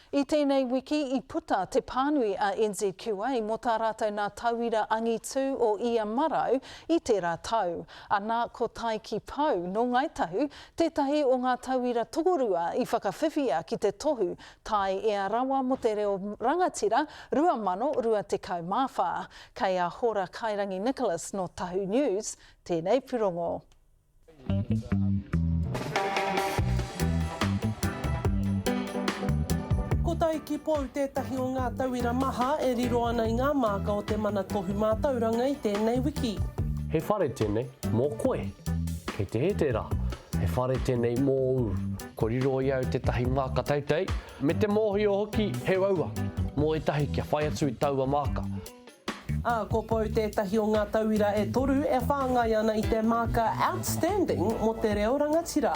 I tēnei wiki i puta te pānui a NZQA mō tā rātou nā tauira angitū o ia marau i tērā tau. Ana ko Taiki Pou nō Ngāi Tahu tētahi o ngā tauira tokorua i whakawhiwhia ki te tohu tae ea rawa mō te reo rangatira 2024. Kei a Hora Kairangi Nicholas nō Tahu News tēnei purongo. Ko Taiki Pou tētahi o ngā tauira maha e riro ana i ngā māka o te Mana Tohu Mātauranga i tēnei wiki. He whare tēnei mō koe. Kei te hē tērā. He whare tēnei mōu. Kua riro i au tētahi māka teitei, me te mōhio hoki he uaua mō ētahi kia whai atu i taua māka. Ā, ko Pou tētahi o ngā tauira e toru e whāngai ana i te māka Outstanding mō te reo rangatira.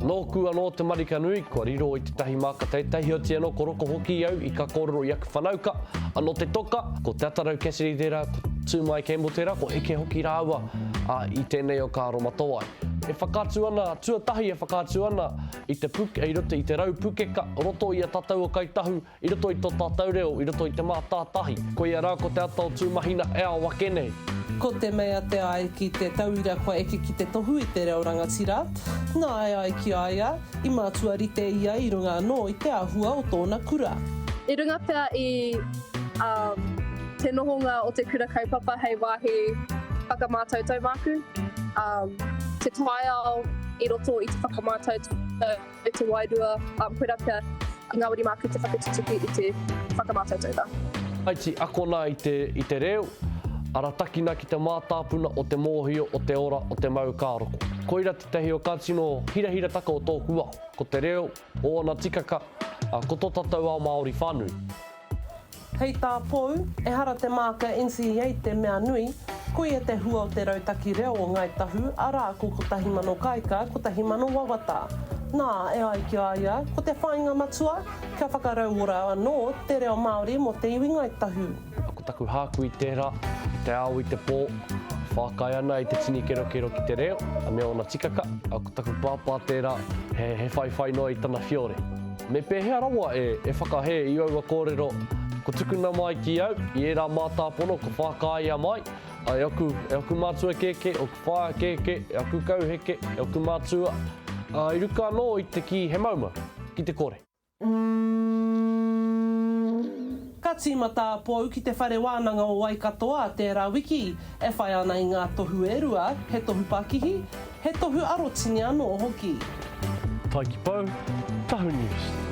Nōku anō te marika nui, kua riro i tētahi māka teitei, heoti anō ko roko hoki au i ka kōrero i aku whanauka, anō te toka, ko Te Atarau Cassidy tērā, ko Tūmai Campbell tērā, ko Eke hoki rāua, ā, i tēnei o kā aromatawai. E whakaatu ana, tuatahi e whakaatu ana i te puke, i roto i te raupukeka, roto i a tatau o Kai Tahu, I roto i tō tātou reo, i roto i te mātātahi. Koia rā ko te ata o Tūmahina e ao ake nei. Ko te mea te ai ki te tauira kua eke ki te tohu i te reo rangatira, nā e ai ki a ia, i mātua rite ia i runga anō i te āhua o tōna kura. I runga pea i te nohonga o te kura kaupapa hei wāhi whakamātautau māku, te taiao i roto i te whakamātautau. I te wairua, koirā pea i ngāwari māku te whakatutuki i te whakamātautau rā. Iti akona i te, i te reo, aratakina ki te mātāpuna o te mōhio, o te ora, o te mau kāroko. Koira tētahi o kā tino hirahirataka o tōku ao, ko te reo, ōna tikaka, ā, ko tō tātou ao Māori whānui. Hei tā Pou, ehara te māka NCEA te mea nui, koia te hua o te rautaki reo o Ngāi Tahu, arā, ko 1000 Kāika, 1000 Wawata. Nā, e ai ki a ia, ko te whāinga matua, kia whakarauora anō te reo Māori mō te iwi Ngāi Tahu. Ko taku hākui tērā, i te ao i te pō, e whākai ana i te tini kerokero ki te reo, me ōna tikaka, ko taku pāpā tērā, he whaiwhai noa i tana whiore. Me pēhea rawa e e whakahē i aua kōrero ko tukuna mai ki au i ērā mātāpono ko whākāia mai e aku, e aku mātua kēkē, oku whaea kēkē, e aku kauheke, e aku mātua, ā, i ruka anō i te kī he maumau, ki te kore. Ka tīmata a Pou ki Te Whare Wānanga o Waikato ā tērā wiki, e whai ana i ngā tohu e rua, he tohu pakihi, He tohu arotini anō hoki. Taiki Pou, Tahu News.